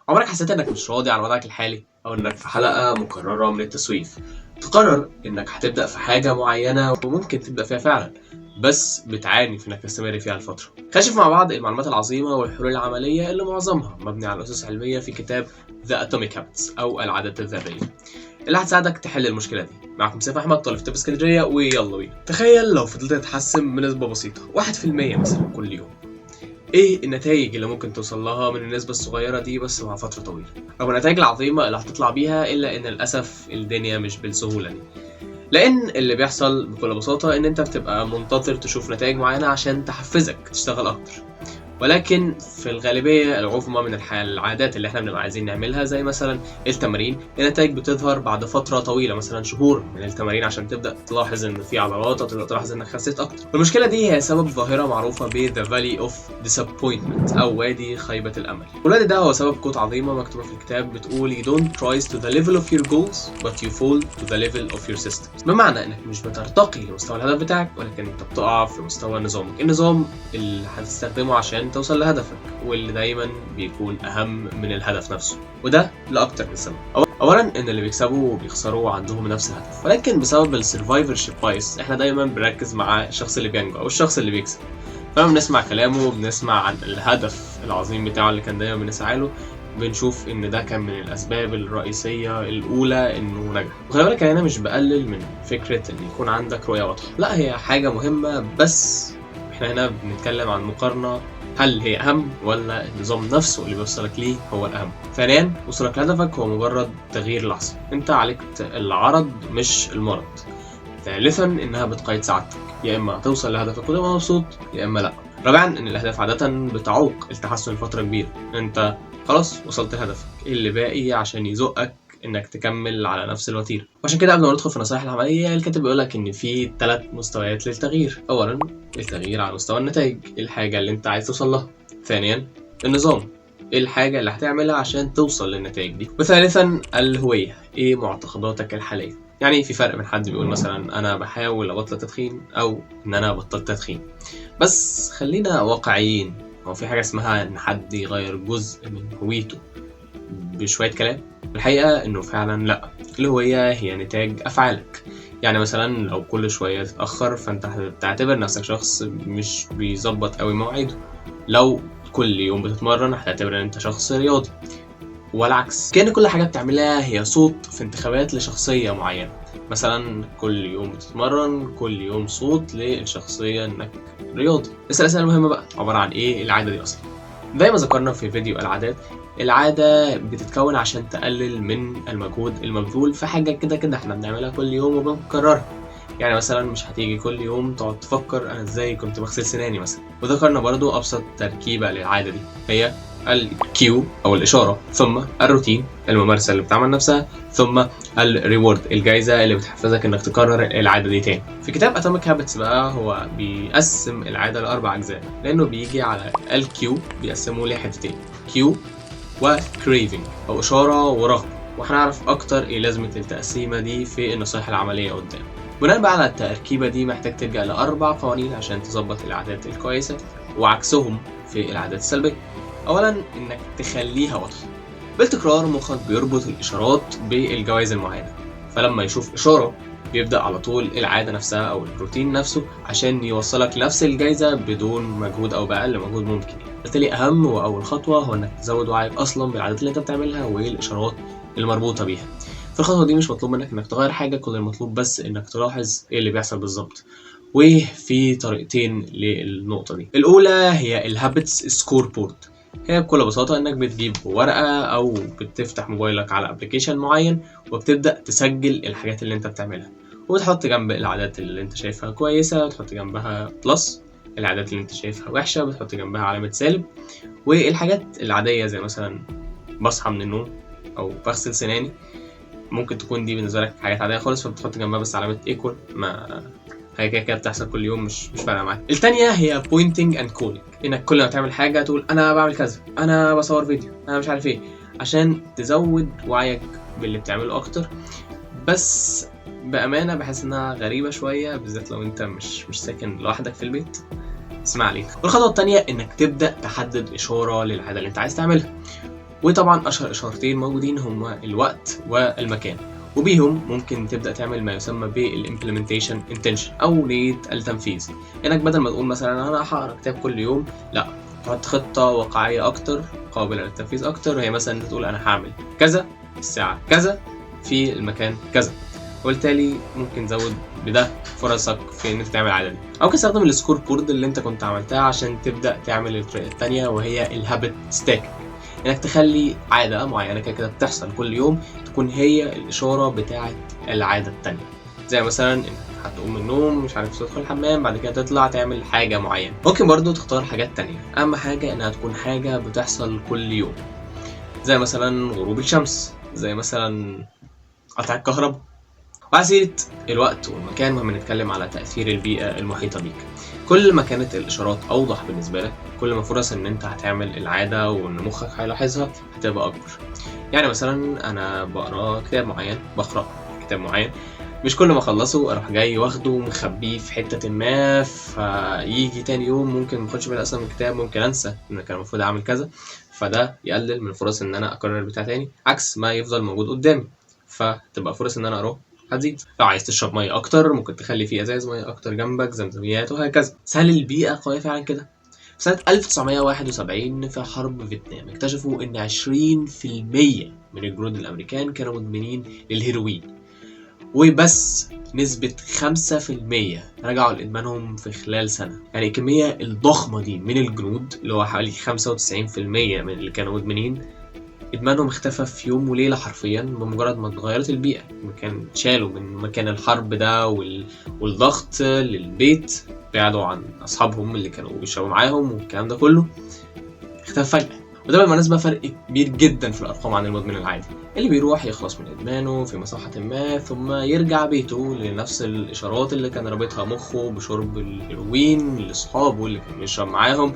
عمرك حسيت انك مش راضي عن وضعك الحالي، او انك في حلقة مكررة من التسويف؟ تقرر انك هتبدأ في حاجة معينة وممكن تبدأ فيها فعلا، بس بتعاني في انك تستمر فيها لفترة. خلينا نشوف مع بعض المعلومات العظيمة والحلول العملية اللي معظمها مبني على أسس علمية في كتاب The Atomic Habits أو العادات الذرية، اللي هتساعدك تحل المشكلة دي. معكم سيف أحمد، طالب طب اسكندرية، ويلا بينا. تخيل لو فضلت تتحسن بنسبة بسيطة 1% مثلا كل يوم، ايه النتائج اللي ممكن توصل لها من النسبة الصغيرة دي بس مع فترة طويلة؟ رغم النتائج العظيمة اللي هتطلع بيها، إلا إن للأسف الدنيا مش بالسهولة دي، لأن اللي بيحصل بكل بساطة إن أنت بتبقى منتظر تشوف نتائج معينة عشان تحفزك تشتغل أكتر، ولكن في الغالبية العظمى من العادات اللي احنا بنبقى عايزين نعملها زي مثلا التمارين، النتائج بتظهر بعد فترة طويلة، مثلا شهور من التمارين، عشان تبدأ تلاحظ ان في عضلات او تبدأ تلاحظ انك خسيت اكتر. والمشكلة دي هي سبب ظاهرة معروفة ب The Valley of Disappointment او وادي خيبة الامل. والوادي ده هو سبب quote عظيمة مكتوبة في الكتاب بتقول You don't rise to the level of your goals but you fall to the level of your systems، بمعنى انك مش بترتقي لمستوى الهدف بتاعك، ولكن انت بتقع في مستوى نظامك، النظام اللي هتستخدمه عشان توصل لهدفك، واللي دايما بيكون اهم من الهدف نفسه. وده لاكتر من سبب. اولا ان اللي بيكسبوا وبيخسروا عندهم نفس الهدف، ولكن بسبب ال survivorship bias احنا دايما بنركز مع الشخص اللي بينجو او الشخص اللي بيكسب، فلما بنسمع كلامه وبنسمع عن الهدف العظيم بتاعه اللي كان دايما بنسعى له، بنشوف ان ده كان من الاسباب الرئيسية الاولى انه نجح. وخلي بالك انا مش بقلل من فكرة ان يكون عندك رؤية واضحة، لا هي حاجة مهمة، بس احنا هنا بنتكلم عن مقارنة، هل هي أهم ولا النظام نفسه اللي بيوصلك ليه هو الأهم؟ ثانيا، وصولك لهدفك هو مجرد تغيير لحظة، أنت عالجت العرض مش المرض. ثالثا، إنها بتقيد سعادتك، يا إما هتوصل لهدفك وتبقى مبسوط يا إما لأ. رابعا، إن الأهداف عادة بتعوق التحسن لفترة كبيرة، أنت خلاص وصلت لهدفك، إيه اللي باقي عشان يزقك إنك تكمل على نفس الوتيرة؟ وعشان كده قبل ما ندخل في النصائح العملية، الكاتب بيقولك إن في 3 مستويات للتغيير. أولا، التغيير على مستوى النتائج، الحاجة اللي أنت عايز توصل لها. ثانيا، النظام، إيه الحاجة اللي هتعملها عشان توصل للنتائج دي. وثالثا، الهوية، إيه معتقداتك الحالية. يعني في فرق بين حد بيقول مثلا أنا بحاول أبطل تدخين أو إن أنا بطلت تدخين، بس خلينا واقعيين، هو في حاجة اسمها إن حد يغير جزء من هويته بشوية كلام؟ الحقيقة إنه فعلا لأ، الهوية هي نتاج أفعالك. يعني مثلا لو كل شوية تتأخر فأنت هتعتبر نفسك شخص مش بيظبط قوي مواعيده، لو كل يوم بتتمرن هتعتبر إن أنت شخص رياضي، والعكس. كأن كل حاجة بتعملها هي صوت في انتخابات لشخصية معينة، مثلا كل يوم بتتمرن كل يوم صوت للشخصية إنك رياضي. بس الأسئلة المهمة بقى عبارة عن إيه العادة دي أصلا؟ زي ما ذكرنا في فيديو العادات، العادة بتتكون عشان تقلل من المجهود المبذول في حاجة كده كده احنا بنعملها كل يوم وبنكررها. يعني مثلا مش هتيجي كل يوم تقعد تفكر انا ازاي كنت بغسل سناني مثلا. وذكرنا برضو ابسط تركيبة للعادة دي هي ال cue او الاشارة، ثم الروتين الممارسة اللي بتعمل نفسها، ثم ال reward الجايزة اللي بتحفزك انك تكرر العادة دي تاني. في كتاب Atomic Habits بقى هو بيقسم العادة لأربع أجزاء، لأنه بيجي على ال cue بيقسمه لحتتين، cue و craving أو إشارة ورغبة، وهنعرف أكتر إيه لازمة التقسيمة دي في النصائح العملية قدام. بناء بقى على التركيبة دي محتاج تلجأ لأربع قوانين عشان تظبط العادات الكويسة وعكسهم في العادات السلبية. أولا، إنك تخليها واضحة. بالتكرار مخك بيربط الإشارات بالجوائز المعينة، فلما يشوف إشارة بيبدأ على طول العادة نفسها أو الروتين نفسه عشان يوصلك لنفس الجايزة بدون مجهود أو بأقل مجهود ممكن. بالتالي أهم وأول خطوة هو إنك تزود وعيك أصلا بالعادات اللي أنت بتعملها وإيه الإشارات المربوطة بيها. في الخطوة دي مش مطلوب منك إنك تغير حاجة، كل المطلوب بس إنك تلاحظ إيه اللي بيحصل بالظبط. وفي طريقتين للنقطة دي. الأولى هي ال habits scoreboard، هي بكل بساطة إنك بتجيب ورقة أو بتفتح موبايلك على application معين وبتبدأ تسجل الحاجات اللي أنت بتعملها، وبتحط جنب العادات اللي أنت شايفها كويسة وتحط جنبها plus، العادات اللي أنت شايفها وحشة بتحط جنبها علامة سالب، والحاجات العادية زي مثلا بصحى من النوم أو بغسل سناني ممكن تكون دي بالنسبة لك حاجات عادية خالص، فبتحط جنبها بس علامة equal، ما هي كده كده بتحصل كل يوم، مش فارقة معاك. التانية هي pointing and calling، إنك كل ما تعمل حاجة تقول أنا بعمل كذا، أنا بصور فيديو، أنا مش عارف إيه، عشان تزود وعيك باللي بتعمله أكتر. بس بأمانة بحس إنها غريبة شوية، بالذات لو أنت مش ساكن لوحدك في البيت. اسمع لي. والخطوة التانية إنك تبدأ تحدد إشارة للعادة اللي أنت عايز تعملها. وطبعا اشهر اشارتين موجودين هما الوقت والمكان، وبيهم ممكن تبدا تعمل ما يسمى بال implementation intention او نيه التنفيذ. انك بدل ما تقول مثلا انا هقرا كتاب كل يوم، لا، تحط خطه واقعية اكتر قابله للتنفيذ اكتر، وهي مثلا تقول انا هعمل كذا الساعة كذا في المكان كذا، وبالتالي ممكن تزود بده فرصك في ان انت تعمل عادة دي. او ممكن تستخدم ال scoreboard اللي انت كنت عملتها عشان تبدا تعمل الطريقة الثانية، وهي ال habit stacking، انك تخلي عادة معينة كده كده بتحصل كل يوم تكون هي الاشارة بتاعه العادة الثانية. زي مثلا انك هتقوم من النوم مش عارف تدخل الحمام، بعد كده تطلع تعمل حاجة معينة. ممكن برضو تختار حاجات تانية، اهم حاجة انها تكون حاجة بتحصل كل يوم، زي مثلا غروب الشمس، زي مثلا قطع الكهرباء. وعلى سيرة الوقت والمكان، مهم نتكلم على تأثير البيئة المحيطة بيك. كل ما كانت الإشارات أوضح بالنسبة لك، كل ما فرص إن أنت هتعمل العادة وإن مخك هيلاحظها هتبقى أكبر. يعني مثلا أنا بقرأ كتاب معين، بقرأ كتاب معين، مش كل ما أخلصه أروح جاي واخده ومخبيه في حتة ما، فيجي تاني يوم ممكن ما أخدش بالي أصلا من الكتاب، ممكن أنسى إن كان المفروض أعمل كذا، فده يقلل من فرص إن أنا أكرر البتاع تاني، عكس ما يفضل موجود قدامي، فتبقى فرص إن أنا أقراه هتزيد. لو عايز تشرب مية اكتر ممكن تخلي فيه ازايز مية اكتر جنبك، زمزميات وهكذا. بس هل البيئة قوية فعلا كده؟ في سنة 1971 في حرب فيتنام اكتشفوا ان 20% من الجنود الامريكان كانوا مدمنين للهيروين، وبس نسبة 5% رجعوا لإدمانهم في خلال سنة. يعني الكمية الضخمة دي من الجنود اللي هو حوالي 95% من اللي كانوا مدمنين، إدمانهم اختفى في يوم وليلة حرفيا بمجرد ما اتغيرت البيئة. مكان شالوا من مكان الحرب ده والضغط للبيت، بعدوا عن أصحابهم اللي كانوا بيشربوا معاهم والكلام ده كله، اختفى فجأة. وده بالمناسبة فرق كبير جدا في الأرقام عن المدمن العادي اللي بيروح يخلص من إدمانه في مصحة ما ثم يرجع بيته لنفس الإشارات اللي كان رابطها مخه بشرب الهيروين لأصحابه اللي كان بيشرب معاهم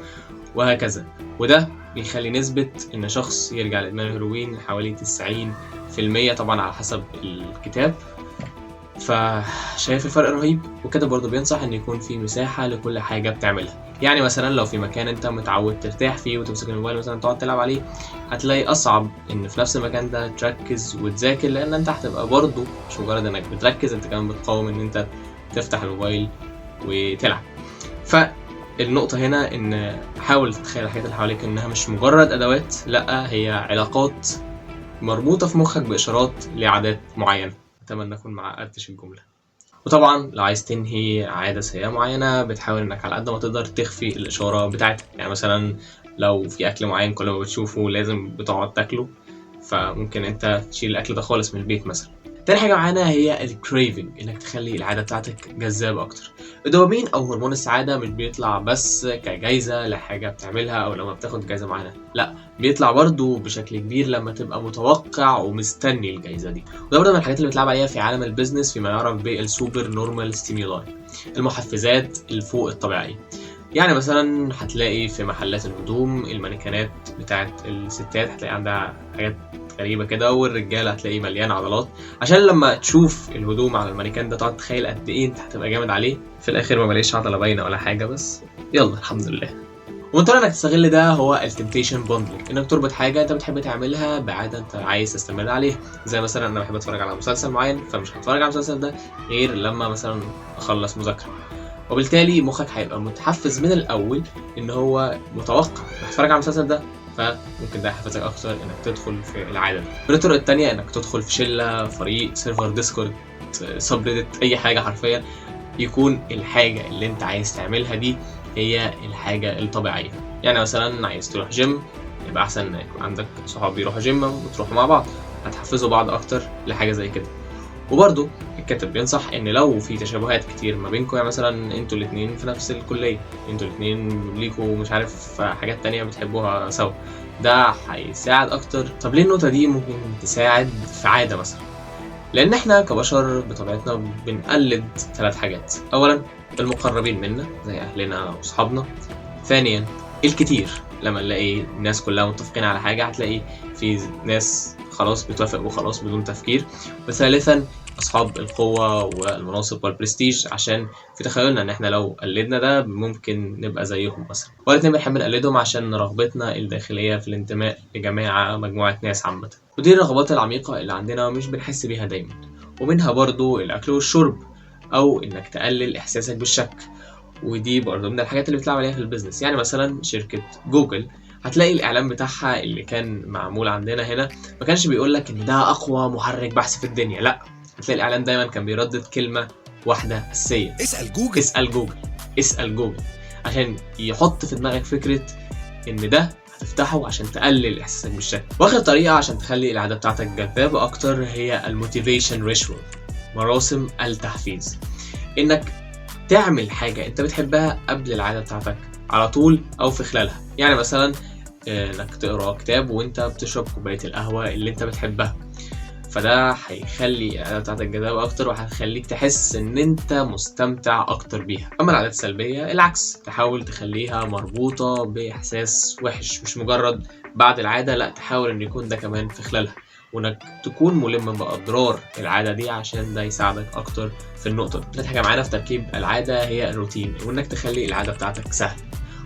وهكذا. وده بيخلي نسبة إن شخص يرجع لإدمان الهيروين حوالي 90%، طبعا على حسب الكتاب. فشايف الفرق رهيب. وكده برضو بينصح إن يكون في مساحة لكل حاجة بتعملها. يعني مثلا لو في مكان انت متعود ترتاح فيه وتمسك الموبايل مثلا تقعد تلعب عليه، هتلاقي اصعب ان في نفس المكان ده تركز وتذاكر، لان انت هتبقى برضو مش مجرد انك بتركز، انت كمان بتقاوم ان انت تفتح الموبايل وتلعب. فالنقطة هنا ان حاول تتخيل الحاجات اللي حواليك انها مش مجرد ادوات، لا هي علاقات مربوطة في مخك باشارات لعادات معينة. اتمنى اكون ما عقدتش الجملة. وطبعا لو عايز تنهي عادة سيئة معينة بتحاول انك على قد ما تقدر تخفي الإشارة بتاعتها. يعني مثلا لو في أكل معين كل ما بتشوفه لازم بتقعد تاكله، فممكن انت تشيل الأكل ده خالص من البيت مثلا. تاني حاجة معانا هي ال craving، انك تخلي العادة بتاعتك جذابة أكتر. الدوبامين أو هرمون السعادة مش بيطلع بس كجايزة لحاجة بتعملها أو لما بتاخد جايزة معينة، لا بيطلع برضو بشكل كبير لما تبقى متوقع ومستني الجايزة دي. وده برضو من الحاجات اللي بتلعب عليها في عالم ال business فيما يعرف بال supernormal stimuli، المحفزات الفوق الطبيعية. يعني مثلا هتلاقي في محلات الهدوم المانيكانات بتاعت الستات هتلاقي عندها حاجات غريبة كده، والرجالة هتلاقي مليان عضلات، عشان لما تشوف الهدوم على المانيكان ده تقعد تخيل قد ايه انت هتبقى جامد عليه. في الاخر ما بلاقيش عضلة باينة ولا حاجة، بس يلا الحمد لله. ومن طريقة انك تستغل ده هو ال temptation bundling، انك تربط حاجة انت بتحب تعملها بعادة انت عايز تستمر عليها. زي مثلا انا بحب اتفرج على مسلسل معين، فمش هتفرج على المسلسل ده غير لما مثلا اخلص مذاكرة، وبالتالي مخك هيبقى متحفز من الاول ان هو متوقع هتفرج على المسلسل ده، فممكن ده يحفزك اكتر انك تدخل في العادة دي. من الطرق التانية انك تدخل في شله، فريق، server Discord، subreddit، اي حاجة حرفيا يكون الحاجة اللي انت عايز تعملها دي هي الحاجة الطبيعية. يعني مثلا عايز تروح جيم، يبقى احسن ان يكون عندك صحاب بيروحوا جيم وتروحوا مع بعض، هتحفزوا بعض اكتر لحاجة زي كده. وبرضه الكاتب بينصح ان لو في تشابهات كتير ما بينكم، يعني مثلا انتوا الاتنين في نفس الكلية، انتوا الاتنين ليكوا مش عارف حاجات تانية بتحبوها سوا، ده هيساعد اكتر. طب ليه النقطة دي ممكن تساعد في عادة مثلا؟ لان احنا كبشر بطبيعتنا بنقلد 3 حاجات. اولا المقربين منا زي اهلنا واصحابنا، ثانيا الكتير، لما نلاقي الناس كلها متفقين على حاجة هتلاقي في ناس خلاص بتوافق وخلاص بدون تفكير، وثالثا اصحاب القوة والمناصب والبرستيج، عشان في تخيلنا ان احنا لو قلدنا ده ممكن نبقى زيهم مثلا. والاتنين بنحب نقلدهم عشان رغبتنا الداخلية في الانتماء لجماعة، مجموعة ناس عامة، ودي الرغبات العميقة اللي عندنا مش بنحس بيها دايما. ومنها برضو الاكل والشرب، او انك تقلل احساسك بالشك، ودي برضو من الحاجات اللي بتلعب عليها في ال business. يعني مثلا شركة جوجل هتلاقي الإعلان بتاعها اللي كان معمول عندنا هنا ما كانش بيقولك إن ده أقوى محرك بحث في الدنيا، لأ، هتلاقي الإعلان دايما كان بيردد كلمة واحدة أساسية: اسأل جوجل، اسأل جوجل، اسأل جوجل، عشان يحط في دماغك فكرة إن ده هتفتحه عشان تقلل إحساسك بالشك. وآخر طريقة عشان تخلي العادة بتاعتك جذابة أكتر هي ال motivation ritual، مراسم التحفيز. إنك تعمل حاجة أنت بتحبها قبل العادة بتاعتك على طول أو في خلالها. يعني مثلا إنك تقرأ كتاب وأنت بتشرب كوباية القهوة اللي أنت بتحبها، فده هيخلي العادة بتاعتك جذابة أكتر وهتخليك تحس إن أنت مستمتع أكتر بيها. أما العادات السلبية العكس، تحاول تخليها مربوطة بإحساس وحش، مش مجرد بعد العادة، لأ، تحاول إن يكون ده كمان في خلالها، وإنك تكون ملم بأضرار العادة دي عشان ده يساعدك أكتر في النقطة دي. تالت حاجة معانا في تركيب العادة هي الروتين، وإنك تخلي العادة بتاعتك سهلة.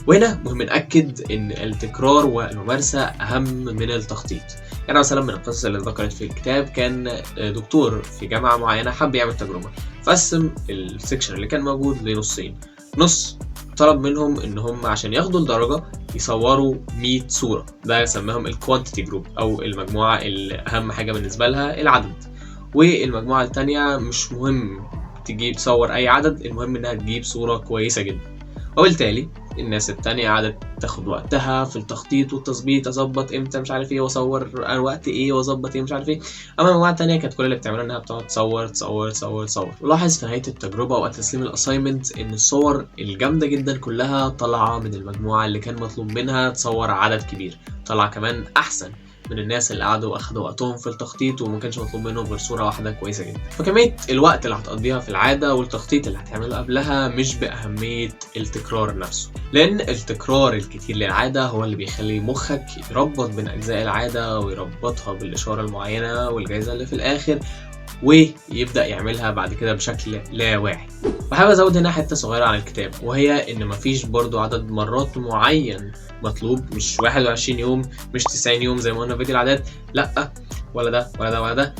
وهنا مهم نأكد إن التكرار والممارسة أهم من التخطيط. يعني مثلا من القصص اللي ذكرت في الكتاب كان دكتور في جامعة معينة حب يعمل تجربة، فقسم ال section اللي كان موجود لنصين. نص طلب منهم إن هم عشان ياخدوا الدرجة يصوروا 100 صورة، ده سماهم ال quantity group أو المجموعة اللي أهم حاجة بالنسبة لها العدد. والمجموعة التانية مش مهم تجيب تصور أي عدد، المهم إنها تجيب صورة كويسة جدا. وبالتالي الناس التانية قعدت تاخد وقتها في التخطيط والتظبيط، اظبط امتى مش عارف ايه، واصور وقت ايه، واظبط ايه مش عارف ايه. اما المجموعة التانية كانت كل اللي بتعمله انها بتقعد تصور تصور تصور تصور. ولاحظ في نهاية التجربة وقت تسليم ال assignment ان الصور الجامدة جدا كلها طالعه من المجموعة اللي كان مطلوب منها تصور عدد كبير، طالعه كمان احسن من الناس اللي قعدوا واخدوا وقتهم في التخطيط وما كانش مطلوب منهم غير صوره واحدة كويسة جدا. فكميه الوقت اللي هتقضيها في العادة والتخطيط اللي هتعمله قبلها مش باهمية التكرار نفسه، لان التكرار الكتير للعادة هو اللي بيخلي مخك يربط بين اجزاء العادة ويربطها بالاشارة المعينة والجائزه اللي في الاخر، ويبدا يعملها بعد كده بشكل لا واعي. وحابب ازود هنا حتة صغيرة عن الكتاب، وهي ان مفيش برضو عدد مرات معين مطلوب، مش 21 يوم، مش 90 يوم زي ما قلنا في فيديو العادات، لا، ولا ده ولا ده ولا ده،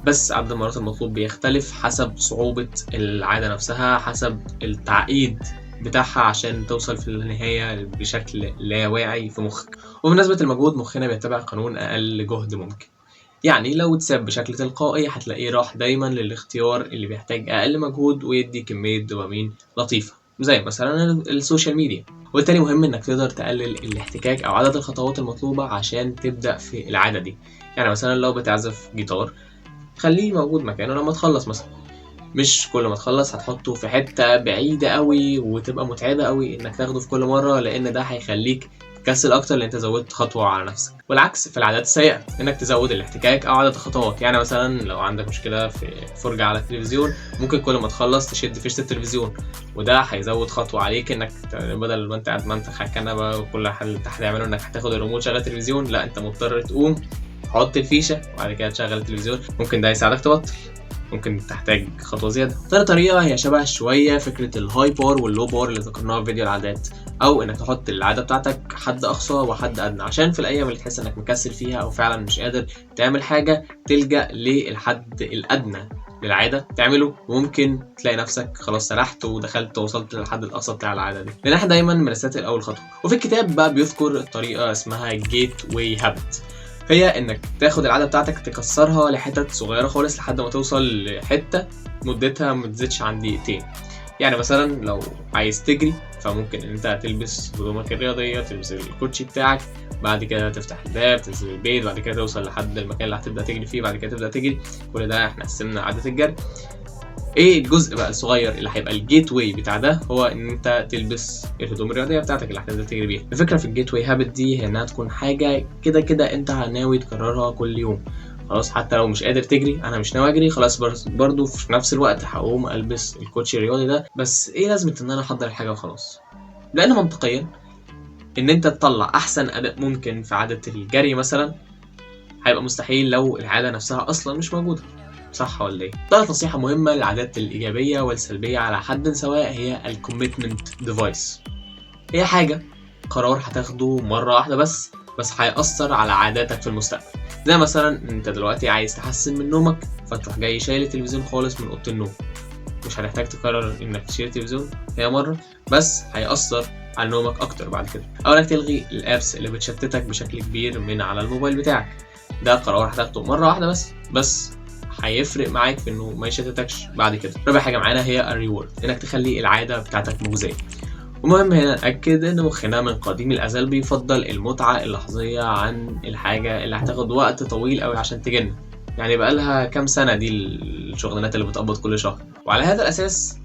بس عدد المرات المطلوب بيختلف حسب صعوبة العادة نفسها، حسب التعقيد بتاعها، عشان توصل في النهاية بشكل لا واعي في مخك. وبمناسبة المجهود، مخنا بيتبع قانون أقل جهد ممكن، يعني لو اتساب بشكل تلقائي هتلاقيه راح دايما للاختيار اللي بيحتاج أقل مجهود ويدي كمية دوبامين لطيفة، زي مثلا ال social media. وبالتالي مهم انك تقدر تقلل الاحتكاك او عدد الخطوات المطلوبة عشان تبدأ في العادة دي. يعني مثلا لو بتعزف جيتار، خليه موجود مكانه لما تخلص مثلا، مش كل ما تخلص هتحطه في حتة بعيدة قوي وتبقى متعبة قوي انك تاخده في كل مرة، لان ده هيخليك تكسل اكتر لان انت زودت خطوة على نفسك. والعكس في العادات السيئة، انك تزود الاحتكاك او عدد الخطوات. يعني مثلا لو عندك مشكلة في فرجة على التلفزيون، ممكن كل ما تخلص تشد فيشة التلفزيون، وده هيزود خطوة عليك، انك بدل ما انت قاعد ما انت على الكنبة وكل اللي انت هتعمله انك هتاخد الريموت شغل التلفزيون، لا، انت مضطر تقوم تحط الفيشة وبعد كده تشغل التلفزيون. ممكن ده يساعدك تبطل، ممكن تحتاج خطوة زيادة. تاني طريقة هي شبه شوية فكرة ال high bar وال low bar اللي ذكرناها في فيديو العادات، أو إنك تحط العادة بتاعتك حد أقصى وحد أدنى، عشان في الأيام اللي تحس إنك مكسل فيها أو فعلا مش قادر تعمل حاجة تلجأ للحد الأدنى للعادة تعمله، وممكن تلاقي نفسك خلاص سرحت ودخلت ووصلت للحد الأقصى بتاع العادة دي، لأن احنا دايما بنستثقل أول خطوة. وفي الكتاب بقى بيذكر طريقة اسمها gateway habit، هي انك تاخد العادة بتاعتك تكسرها لحتت صغيرة خالص لحد ما توصل لحته مدتها ما تزيدش عن دقيقتين. يعني مثلا لو عايز تجري، فممكن ان انت تلبس هدومك الرياضية، تلبس الكوتشي بتاعك، بعد كده تفتح الباب، تنزل البيت، بعد كده توصل لحد المكان اللي هتبدا تجري فيه، بعد كده تبدا تجري. كل ده احنا قسمنا عادة الجري. ايه الجزء بقى الصغير اللي هيبقى ال gateway بتاع ده؟ هو ان انت تلبس الهدوم الرياضية بتاعتك اللي هتنزل تجري بيها. الفكرة في ال gateway habit دي هي انها تكون حاجة كده كده انت ناوي تكررها كل يوم، خلاص حتى لو مش قادر تجري، انا مش ناوي اجري خلاص، برضو في نفس الوقت هقوم البس الكوتشي الرياضي ده. بس ايه لازمه ان انا احضر الحاجة وخلاص؟ لان منطقيا ان انت تطلع احسن اداء ممكن في عادة الجري مثلا هيبقى مستحيل لو العادة نفسها اصلا مش موجودة، صح ولا ايه؟ ثالث نصيحة مهمة للعادات الايجابية والسلبيه على حد سواء هي ال commitment device. هي حاجة قرار هتاخده مرة واحدة بس هيأثر على عاداتك في المستقبل. زي مثلا انت دلوقتي عايز تحسن من نومك، فتروح جاي شايل التلفزيون خالص من اوضة النوم. مش هتحتاج تقرر انك تشيل التلفزيون هي مرة، بس هيأثر على نومك اكتر بعد كده. او انك تلغي ال apps اللي بتشتتك بشكل كبير من على الموبايل بتاعك. ده قرار هتاخده مرة واحدة بس هيفرق معاك في انه ما يشتتكش بعد كده. رابع حاجة معانا هي ال reward، انك تخلي العادة بتاعتك مجزية. ومهم هنا نأكد إن مخنا من قديم الأزل بيفضل المتعة اللحظية عن الحاجة اللي هتاخد وقت طويل أوي عشان تجيلنا. يعني بقالها كام سنة دي الشغلانات اللي بتقبض كل شهر. وعلى هذا الأساس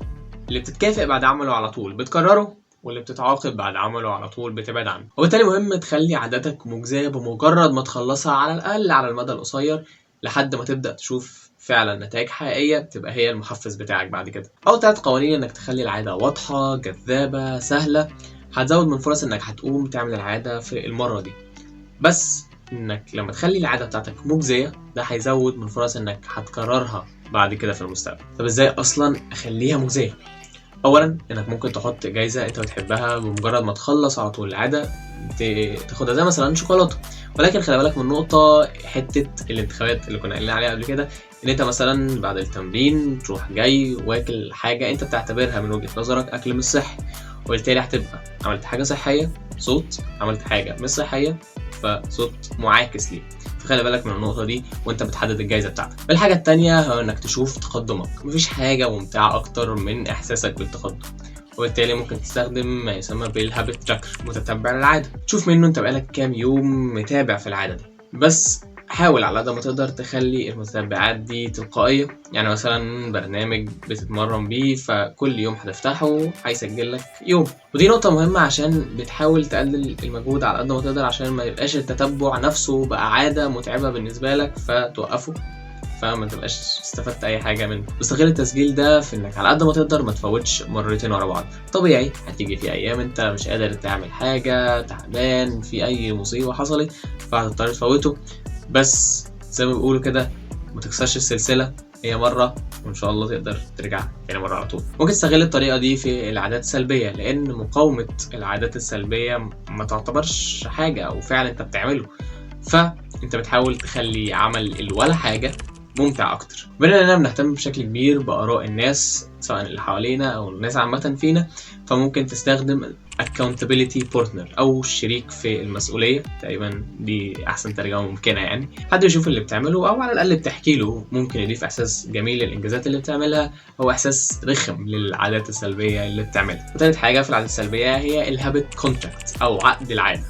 اللي بتتكافئ بعد عمله على طول بتكرره، واللي بتتعاقب بعد عمله على طول بتبعد عنه. وبالتالي مهم تخلي عاداتك مجزية بمجرد ما تخلصها، على الأقل على المدى القصير، لحد ما تبدأ تشوف فعلا نتائج حقيقية تبقى هي المحفز بتاعك بعد كده. أول 3 قوانين إنك تخلي العادة واضحة، جذابة، سهلة، هتزود من فرص إنك هتقوم تعمل العادة في المرة دي. بس إنك لما تخلي العادة بتاعتك مجزية ده هيزود من فرص إنك هتكررها بعد كده في المستقبل. طب إزاي أصلا أخليها مجزية؟ أولا إنك ممكن تحط جايزة أنت بتحبها بمجرد ما تخلص على طول العادة تاخدها، زي مثلا شوكولاتة. ولكن خلي بالك من نقطة، حتة الانتخابات اللي كنا قايلين عليها قبل كده، إن أنت مثلا بعد التمرين تروح جاي واكل حاجة أنت بتعتبرها من وجهة نظرك أكل مش صحي، وبالتالي هتبقى عملت حاجة صحية صوت، عملت حاجة مش صحية فصوت معاكس ليه. فخلي بالك من النقطة دي وانت بتحدد الجايزة بتاعتك. الحاجة التانية هو انك تشوف تقدمك. مفيش حاجة ممتعة اكتر من احساسك بالتقدم، وبالتالي ممكن تستخدم ما يسمى بال habit tracker، متتبع للعادة، تشوف منه انت بقالك كام يوم متابع في العادة دي. بس حاول على قد ما تقدر تخلي المتتبعات دي تلقائية. يعني مثلا برنامج بتتمرن بيه فكل يوم هتفتحه هيسجل لك يوم. ودي نقطة مهمة عشان بتحاول تقلل المجهود على قد ما تقدر، عشان ما يبقاش التتبع نفسه بقى عادة متعبة بالنسبة لك فتوقفه، فما تبقاش استفدت اي حاجة منه. واستغل التسجيل ده في انك على قد ما تقدر ما تفوتش مرتين ورا بعض. طبيعي هتيجي في ايام انت مش قادر تعمل حاجة، تعبان، في اي مصيبة حصلت، فهتضطر تفوته. بس زي ما بيقولوا كده ما تكسرش السلسلة، هي مرة وإن شاء الله تقدر ترجع تاني مرة على طول. ممكن تستغل الطريقة دي في العادات السلبية، لأن مقاومة العادات السلبية ما تعتبرش حاجة أو فعل أنت بتعمله، فأنت بتحاول تخلي عمل الولا حاجة ممتع أكتر. بما إننا بنهتم بشكل كبير بآراء الناس سواء اللي حوالينا أو الناس عامة فينا، فممكن تستخدم accountability partner أو شريك في المسؤولية، تقريبا دي أحسن ترجمة ممكنة. يعني حد يشوف اللي بتعمله أو على الأقل بتحكي له، ممكن يضيف إحساس جميل للإنجازات اللي بتعملها أو إحساس رخم للعادات السلبية اللي بتعملها. وتالت حاجة في العادات السلبية هي ال habit contract أو عقد العادة.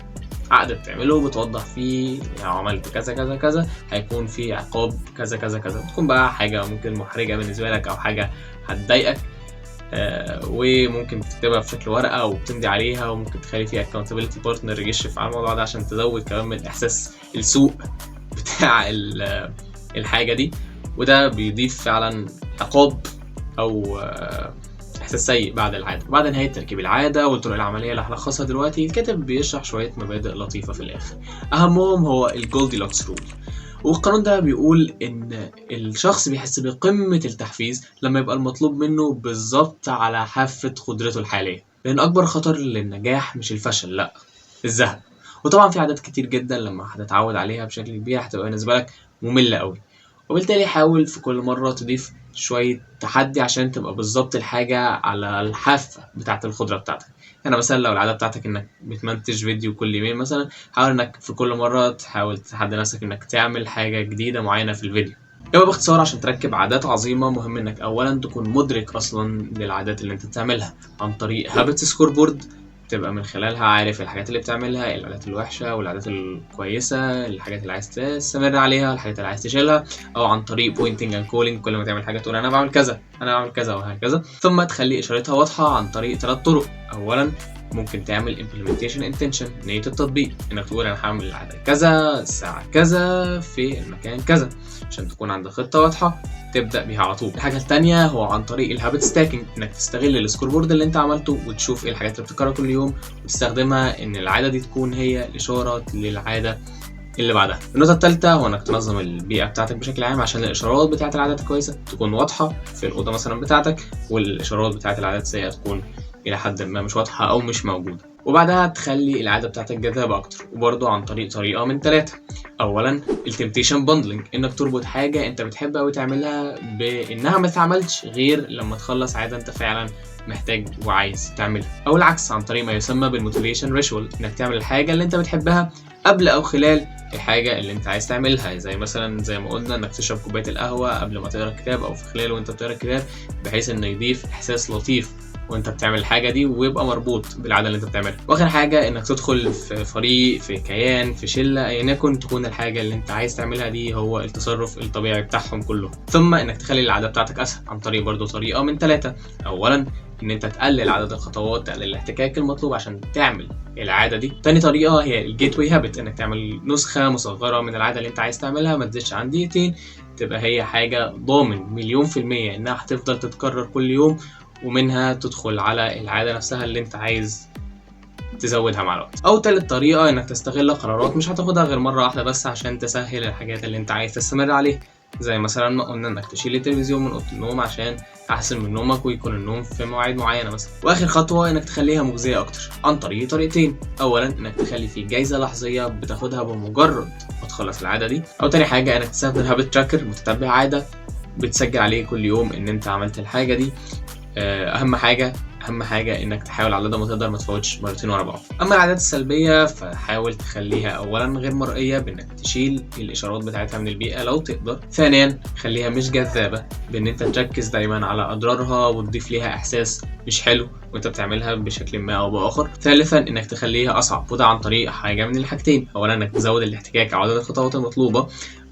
عقد بتعمله بتوضح فيه لو عملت كذا كذا كذا هيكون في عقاب كذا كذا كذا، بتكون بقى حاجة ممكن محرجة بالنسبة لك أو حاجة هتضايقك، وممكن تكتبها في شكل ورقة وبتمضي عليها، وممكن تخلي فيها accountability partner يشرف على الموضوع ده عشان تزود كمان من إحساس السوء بتاع الحاجة دي، وده بيضيف فعلا عقاب أو إحساس سيء بعد العادة. وبعد نهاية تركيب العادة والطرق العملية اللي هلخصها دلوقتي، الكاتب بيشرح شوية مبادئ لطيفة في الآخر، أهمهم هو ال Goldilocks rule. والقانون ده بيقول إن الشخص بيحس بقمة التحفيز لما يبقى المطلوب منه بالظبط على حافة قدرته الحالية، لأن أكبر خطر للنجاح مش الفشل، لأ الزهق. وطبعا في عادات كتير جدا لما هتتعود عليها بشكل كبير هتبقى بالنسبة لك مملة قوي، وبالتالي حاول في كل مرة تضيف شوية تحدي عشان تبقى بالظبط الحاجة على الحافة بتاعة القدرة بتاعتك. يعني مثلا لو العادة بتاعتك انك بتمنتج فيديو كل يومين مثلا، حاول انك في كل مرة تحاول تحدي نفسك انك تعمل حاجة جديدة معينة في الفيديو. يبقى باختصار عشان تركب عادات عظيمة مهم انك اولا تكون مدرك اصلا للعادات اللي انت بتعملها عن طريق habit scoreboard، تبقى من خلالها عارف الحاجات اللي بتعملها، العادات الوحشة والعادات الكويسة، الحاجات اللي عايز تستمر عليها، الحاجات اللي عايز تشيلها، أو عن طريق pointing and calling، كل ما تعمل حاجة تقول أنا بعمل كذا أنا بعمل كذا وهكذا. ثم تخلي إشارتها واضحة عن طريق 3 طرق. أولا ممكن تعمل implementation intention، نية التطبيق، إنك تقول أنا هعمل العادة كذا الساعة كذا في المكان كذا، عشان تكون عندك خطة واضحة تبدأ بيها على طول. الحاجة التانية هو عن طريق ال habit stacking، إنك تستغل ال scoreboard اللي أنت عملته وتشوف إيه الحاجات اللي بتتكرر كل يوم وتستخدمها إن العادة دي تكون هي الإشارة للعادة اللي بعدها. النقطة الثالثة هو انك تنظم البيئة بتاعتك بشكل عام عشان الاشارات بتاعه العادات الكويسة تكون واضحة في الاوضة مثلا بتاعتك، والاشارات بتاعه العادات السيئة تكون الى حد ما مش واضحة او مش موجودة. وبعدها تخلي العادة بتاعتك جذابة اكتر، وبرضه عن طريق طريقه من ثلاثة. اولا ال temptation bundling، انك تربط حاجة انت بتحبها وتعملها بانها ما تتعملش غير لما تخلص عادة انت فعلا محتاج وعايز تعملها، او العكس عن طريق ما يسمى بال motivation ritual، انك تعمل الحاجة اللي انت بتحبها قبل او خلال الحاجة اللي انت عايز تعملها، زي مثلا زي ما قلنا انك تشرب كوباية القهوة قبل ما تقرا الكتاب او في خلاله وانت بتقرا الكتاب، بحيث انه يضيف احساس لطيف وانت بتعمل الحاجة دي ويبقى مربوط بالعادة اللي انت بتعملها. واخر حاجة انك تدخل في فريق، في كيان، في شله، ايا يكن، تكون الحاجة اللي انت عايز تعملها دي هو التصرف الطبيعي بتاعهم كله. ثم انك تخلي العادة بتاعتك اسهل عن طريق برضو طريقه من ثلاثة. اولا ان انت تقلل عدد الخطوات، تقلل الاحتكاك المطلوب عشان تعمل العادة دي. تاني طريقه هي ال gateway habit، انك تعمل نسخه مصغرة من العادة اللي انت عايز تعملها ما تزيدش عن دقيقتين، تبقى هي حاجة ضامن 100% انها هتفضل تتكرر كل يوم، ومنها تدخل على العادة نفسها اللي انت عايز تزودها مع الوقت. او تالت طريقه انك تستغل قرارات مش هتاخدها غير مرة واحدة بس عشان تسهل الحاجات اللي انت عايز تستمر عليها، زي مثلا ما قلنا انك تشيل التلفزيون من اوضة النوم عشان تحسن من نومك ويكون النوم في مواعيد معينة مثلا. واخر خطوة انك تخليها مجزية اكتر عن طريق طريقتين. اولا انك تخلي في جايزة لحظيه بتاخدها بمجرد ما تخلص العادة دي، او تاني حاجة انك تستخدم habit tracker، متتبع عادة بتسجل عليه كل يوم ان انت عملت الحاجة دي. اهم حاجة انك تحاول على قد ما تقدر ما تفوتش مرتين ورا بعض. اما العادات السلبية فحاول تخليها اولا غير مرئية بانك تشيل الاشارات بتاعتها من البيئة لو تقدر. ثانيا خليها مش جذابة بان انت تركز دايما على اضرارها وتضيف ليها احساس مش حلو وانت بتعملها بشكل ما او باخر. ثالثا انك تخليها اصعب، وده عن طريق حاجة من الحاجتين. اولا انك تزود الاحتكاك او عدد الخطوات المطلوبة،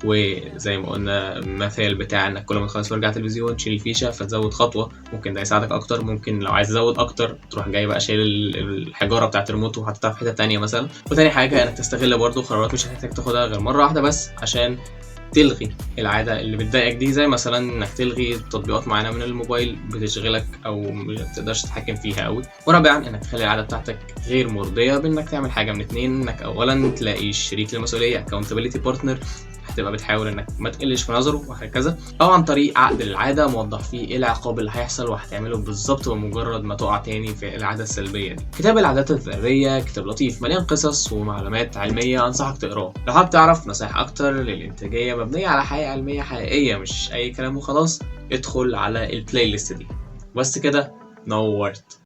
وزي ما قلنا المثال بتاع انك كل ما تخلص فرجة على التلفزيون تشيل الفيشه فتزود خطوة، ممكن ده يساعدك اكتر. ممكن لو عايز تزود اكتر تروح جاي بقى شايل الحجارة بتاعه الريموت وحاططها في حتة تانية مثلا. وتاني حاجة انك تستغل برضو قرارات مش هتحتاج تاخدها غير مرة واحدة بس عشان تلغي العادة اللي بتضايقك دي، زي مثلا انك تلغي تطبيقات معينة من الموبايل بتشغلك او ما تقدرش تتحكم فيها قوي. ورابعا انك تخلي العادة بتاعتك غير مرضية بانك تعمل حاجة من اتنين، انك اولا تلاقي شريك للمسؤولية accountability partner هتبقى بتحاول انك ما تقلش في نظره وهكذا، او عن طريق عقد للعادة موضح فيه ايه العقاب اللي هيحصل وهتعمله بالظبط بمجرد ما تقع تاني في العادة السلبية دي. كتاب العادات الذرية كتاب لطيف مليان قصص ومعلومات علمية، انصحك تقراه لو حابب تعرف نصايح اكتر للانتاجيه مبنية على حقيقة علمية حقيقية مش اي كلام وخلاص. ادخل على ال playlist دي. بس كده، نورت.